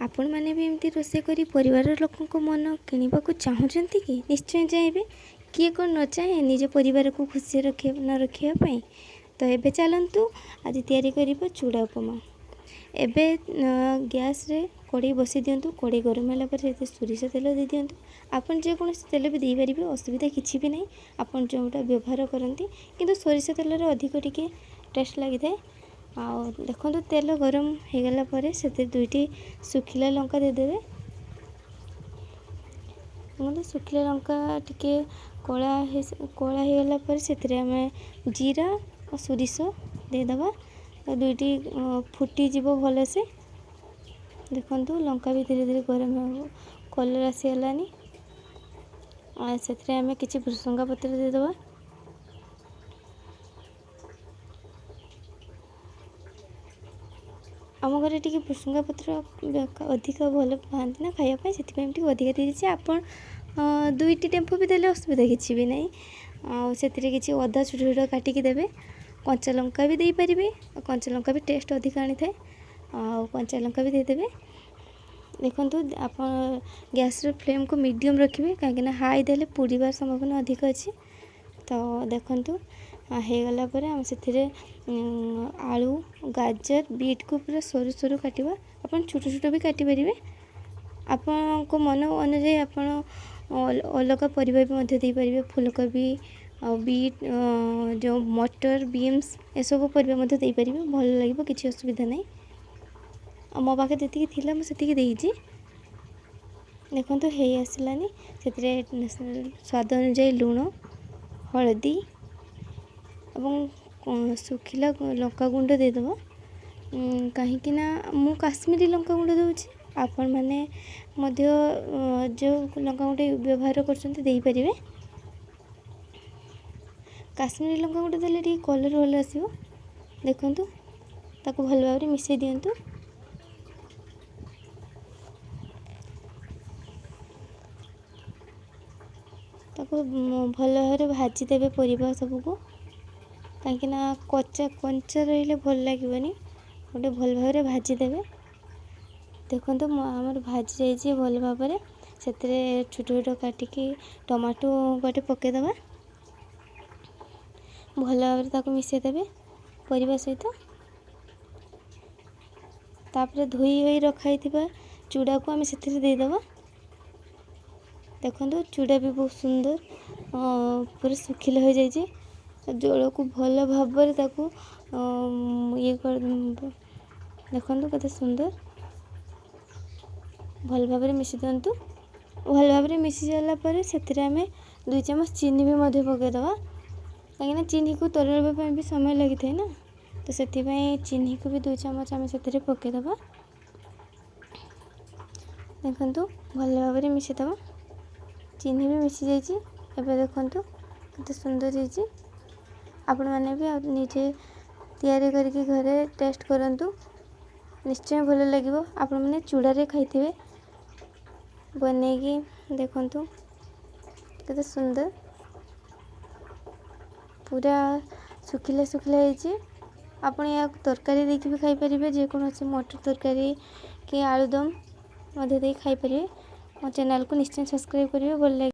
ଆପଣମାନେ ବି ଏମିତି ରୋଷେଇ କରି ପରିବାର ଲୋକଙ୍କ ମନ କିଣିବାକୁ ଚାହୁଁଛନ୍ତି କି? ନିଶ୍ଚୟ ଚାହିଁବେ। କିଏ କ'ଣ ନ ଚାହେଁ ନିଜ ପରିବାରକୁ ଖୁସି ରଖିବା ନ ରଖିବା ପାଇଁ। ତ ଏବେ ଚାଲନ୍ତୁ ଆଜି ତିଆରି କରିବା ଚୁଡ଼ା ଉପମା। ଏବେ ଗ୍ୟାସ୍ରେ କଢ଼େଇ ବସାଇ ଦିଅନ୍ତୁ। କଢ଼େଇ ଗରମ ହେଲା ପରେ ସେଥିରେ ସୋରିଷ ତେଲ ଦେଇଦିଅନ୍ତୁ। ଆପଣ ଯେକୌଣସି ତେଲ ବି ଦେଇପାରିବେ, ଅସୁବିଧା କିଛି ବି ନାହିଁ। ଆପଣ ଯେଉଁଟା ବ୍ୟବହାର କରନ୍ତି, କିନ୍ତୁ ସୋରିଷ ତେଲରେ ଅଧିକ ଟିକେ ଟେଷ୍ଟ ଲାଗିଥାଏ। ଆଉ ଦେଖନ୍ତୁ, ତେଲ ଗରମ ହେଇଗଲା ପରେ ସେଥିରେ ଦୁଇଟି ଶୁଖିଲା ଲଙ୍କା ଦେଇଦେବେ। ଦେଖନ୍ତୁ, ଶୁଖିଲା ଲଙ୍କା ଟିକେ କଳା କଳା ହେଇଗଲା ପରେ ସେଥିରେ ଆମେ ଜିରା ଆଉ ସୋରିଷ ଦେଇଦେବା। ଦୁଇଟି ଫୁଟିଯିବ ଭଲସେ। ଦେଖନ୍ତୁ, ଲଙ୍କା ବି ଧୀରେ ଧୀରେ ଗରମ ହେବ, କଲର୍ ଆସିଗଲାନି। ଆଉ ସେଥିରେ ଆମେ କିଛି ଭୃସଙ୍ଗା ପତ୍ର ଦେଇଦେବା। ଆମ ଘରେ ଟିକେ ଭୃସଙ୍ଗା ପତ୍ର ଅଧିକ ଭଲ ପାଆନ୍ତି ନା ଖାଇବା ପାଇଁ, ସେଥିପାଇଁ ଟିକେ ଅଧିକା ଦେଇଦେଇଛି। ଆପଣ ଦୁଇଟି ଟେମ୍ପୁ ବି ଦେଲେ ଅସୁବିଧା କିଛି ବି ନାହିଁ। ଆଉ ସେଥିରେ କିଛି ଅଦା ଛୋଟ ଛୋଟ କାଟିକି ଦେବେ। କଞ୍ଚା ଲଙ୍କା ବି ଦେଇପାରିବେ, ଆଉ କଞ୍ଚା ଲଙ୍କା ବି ଟେଷ୍ଟ ଅଧିକ ଆଣିଥାଏ। ଆଉ କଞ୍ଚା ଲଙ୍କା ବି ଦେଇଦେବେ। ଦେଖନ୍ତୁ, ଆପଣ ଗ୍ୟାସ୍ର ଫ୍ଲେମ୍କୁ ମିଡ଼ିୟମ୍ ରଖିବେ, କାହିଁକିନା ହାଇ ଦେଲେ ପୋଡ଼ିବାର ସମ୍ଭାବନା ଅଧିକ ଅଛି। ତ ଦେଖନ୍ତୁ, ହେଇଗଲା ପରେ ଆମେ ସେଥିରେ ଆଳୁ, ଗାଜର, ବିଟ୍କୁ ପୁରା ସରୁ ସରୁ କାଟିବା। ଆପଣ ଛୋଟ ଛୋଟ ବି କାଟିପାରିବେ। ଆପଣଙ୍କ ମନ ଅନୁଯାୟୀ ଆପଣ ଅଲଗା ପରିବା ବି ମଧ୍ୟ ଦେଇପାରିବେ। ଫୁଲକୋବି ଆଉ ବିଟ୍, ଯେଉଁ ମଟର, ବିନ୍ସ, ଏସବୁ ପରିବା ମଧ୍ୟ ଦେଇପାରିବେ, ଭଲ ଲାଗିବ, କିଛି ଅସୁବିଧା ନାହିଁ। ଆଉ ମୋ ପାଖରେ ଯେତିକି ଥିଲା ମୁଁ ସେତିକି ଦେଇଛି। ଦେଖନ୍ତୁ, ହେଇ ଆସିଲାନି। ସେଥିରେ ସ୍ୱାଦ ଅନୁଯାୟୀ ଲୁଣ, ହଳଦୀ ଏବଂ ଶୁଖିଲା ଲଙ୍କା ଗୁଣ୍ଡ ଦେଇଦେବା। କାହିଁକି ନା ମୁଁ କାଶ୍ମୀରୀ ଲଙ୍କା ଗୁଣ୍ଡ ଦେଉଛି, ଆପଣମାନେ ମଧ୍ୟ ଯେଉଁ ଲଙ୍କା ଗୁଣ୍ଡ ବ୍ୟବହାର କରୁଛନ୍ତି ଦେଇପାରିବେ। କାଶ୍ମୀରୀ ଲଙ୍କା ଗୁଣ୍ଡ ଦେଲେ ଟିକେ କଲର୍ ଭଲ ଆସିବ। ଦେଖନ୍ତୁ, ତାକୁ ଭଲ ଭାବରେ ମିଶାଇ ଦିଅନ୍ତୁ। ତାକୁ ଭଲ ଭାବରେ ଭାଜିଦେବେ ପରିବା ସବୁକୁ, କାହିଁକିନା କଞ୍ଚା କଞ୍ଚା ରହିଲେ ଭଲ ଲାଗିବନି। ଗୋଟେ ଭଲ ଭାବରେ ଭାଜିଦେବେ। ଦେଖନ୍ତୁ, ଆମର ଭାଜି ଯାଇଛି ଭଲ ଭାବରେ। ସେଥିରେ ଛୋଟ ଛୋଟ କାଟିକି ଟମାଟୋ ଗୋଟେ ପକାଇଦେବା। ଭଲ ଭାବରେ ତାକୁ ମିଶାଇ ଦେବେ ପରିବା ସହିତ। ତାପରେ ଧୋଇ ହୋଇ ରଖା ହେଇଥିବା ଚୁଡ଼ାକୁ ଆମେ ସେଥିରେ ଦେଇଦେବା। ଦେଖନ୍ତୁ, ଚୁଡ଼ା ବି ବହୁତ ସୁନ୍ଦର ପୁରା ଶୁଖିଲା ହୋଇଯାଇଛି। ଜଳକୁ ଭଲ ଭାବରେ ତାକୁ ଇଏ କରି ଦେଖନ୍ତୁ କେତେ ସୁନ୍ଦର। ଭଲ ଭାବରେ ମିଶାଇ ଦିଅନ୍ତୁ। ଭଲ ଭାବରେ ମିଶି ସାରିଲା ପରେ ସେଥିରେ ଆମେ 2 ଚାମଚ ଚିନି ବି ମଧ୍ୟ ପକାଇଦେବା, କାହିଁକିନା ଚିନିକୁ ତରଳିବା ପାଇଁ ବି ସମୟ ଲାଗିଥାଏ ନା, ତ ସେଥିପାଇଁ ଚିନିକୁ ବି 2 ଚାମଚ ଆମେ ସେଥିରେ ପକାଇଦେବା। ଦେଖନ୍ତୁ, ଭଲ ଭାବରେ ମିଶାଇଦେବା। ଚିନି ବି ମିଶିଯାଇଛି। ଏବେ ଦେଖନ୍ତୁ କେତେ ସୁନ୍ଦର ହେଇଛି। ଆପଣମାନେ ବି ଆଉ ନିଜେ ତିଆରି କରିକି ଘରେ ଟେଷ୍ଟ କରନ୍ତୁ, ନିଶ୍ଚୟ ଭଲ ଲାଗିବ। ଆପଣମାନେ ଚୁଡ଼ାରେ ଖାଇଥିବେ ବନେଇକି। ଦେଖନ୍ତୁ କେତେ ସୁନ୍ଦର ପୁରା ଶୁଖିଲା ଶୁଖିଲା ହେଇଛି। ଆପଣ ଏହାକୁ ତରକାରୀ ଦେଇକି ବି ଖାଇପାରିବେ, ଯେକୌଣସି ମଟର ତରକାରୀ କି ଆଳୁଦମ ମଧ୍ୟ ଦେଇ ଖାଇପାରିବେ। ମୋ ଚ୍ୟାନେଲକୁ ନିଶ୍ଚୟ ସବସ୍କ୍ରାଇବ୍ କରିବେ, ଭଲ ଲାଗିବ।